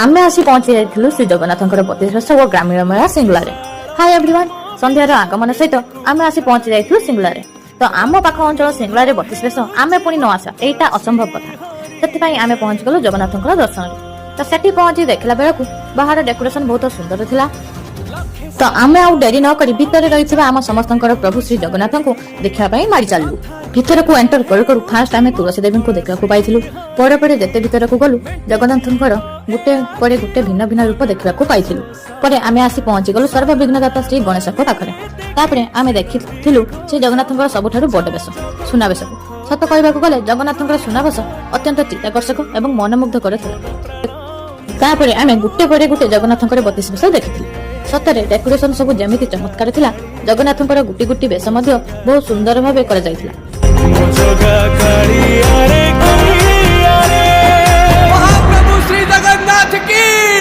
ଆମେ ଆସି ପହଞ୍ଚି ଯାଇଥିଲୁ ଶ୍ରୀ ଜଗନ୍ନାଥଙ୍କର 32 ବେଶ ଓ ଗ୍ରାମୀଣ ମେଳା ସିଙ୍ଗୁଳାରେ। ହାଇ ଏଭ୍ରିୱାନ୍, ସନ୍ଧ୍ୟାର ଆଗମନ ସହିତ ଆମେ ଆସି ପହଞ୍ଚି ଯାଇଥିଲୁ ସିଙ୍ଗୁଳାରେ। ତ ଆମ ପାଖ ଅଞ୍ଚଳ ସିଙ୍ଗୁଳାରେ 32 ବେଶ, ଆମେ ପୁଣି ନ ଆସିବା, ଏଇଟା ଅସମ୍ଭବ କଥା। ସେଥିପାଇଁ ଆମେ ପହଞ୍ଚିଗଲୁ ଜଗନ୍ନାଥଙ୍କର ଦର୍ଶନରେ। ତ ସେଠି ପହଞ୍ଚି ଦେଖିଲା ବେଳକୁ ବାହାର ଡେକୋରେସନ ବହୁତ ସୁନ୍ଦର ଥିଲା। ତ ଆମେ ଆଉ ଡେରି ନ କରି ଭିତରେ ରହିଥିବା ଆମ ସମସ୍ତଙ୍କର ପ୍ରଭୁ ଶ୍ରୀ ଜଗନ୍ନାଥଙ୍କୁ ଦେଖିବା ପାଇଁ ମାଡ଼ି ଚାଲିଲୁ। ଭିତରକୁ ଏଣ୍ଟର କରୁ କରୁ ଫାଷ୍ଟ ଆମେ ତୁଳସୀ ଦେବୀଙ୍କୁ ଦେଖିବାକୁ ପାଇଥିଲୁ। ପରେ ପରେ ଯେତେ ଭିତରକୁ ଗଲୁ, ଜଗନ୍ନାଥଙ୍କର ଗୋଟେ ପରେ ଗୋଟେ ଭିନ୍ନ ଭିନ୍ନ ରୂପ ଦେଖିବାକୁ ପାଇଥିଲୁ। ପରେ ଆମେ ଆସି ପହଞ୍ଚିଗଲୁ ସର୍ବବିଘ୍ନଦାତା ଶ୍ରୀ ଗଣେଶଙ୍କ ପାଖରେ। ତାପରେ ଆମେ ଦେଖିଥିଲୁ ଶ୍ରୀ ଜଗନ୍ନାଥଙ୍କର ସବୁଠାରୁ ବଡ ବେଶ, ସୁନାବେଶକୁ। ସତ କହିବାକୁ ଗଲେ ଜଗନ୍ନାଥଙ୍କର ସୁନାବେଶ ଅତ୍ୟନ୍ତ ଚିତ୍ତାକର୍ଷକ ଏବଂ ମନମୁଗ୍ଧକର ଥିଲା। ତାପରେ ଆମେ ଗୋଟେ ପରେ ଗୋଟେ ଜଗନ୍ନାଥଙ୍କର 32 ବେଶ ଦେଖିଥିଲୁ। ସତରେ ଡେକୋରେସନ ସବୁ ଯେମିତି ଚମତ୍କାର ଥିଲା, ଜଗନ୍ନାଥଙ୍କର ଗୁଟି ଗୁଟି ବେଶ ମଧ୍ୟ ବହୁତ ସୁନ୍ଦର ଭାବେ କରାଯାଇଥିଲା। ମୋ ଜଗା କାଳିଆରେ।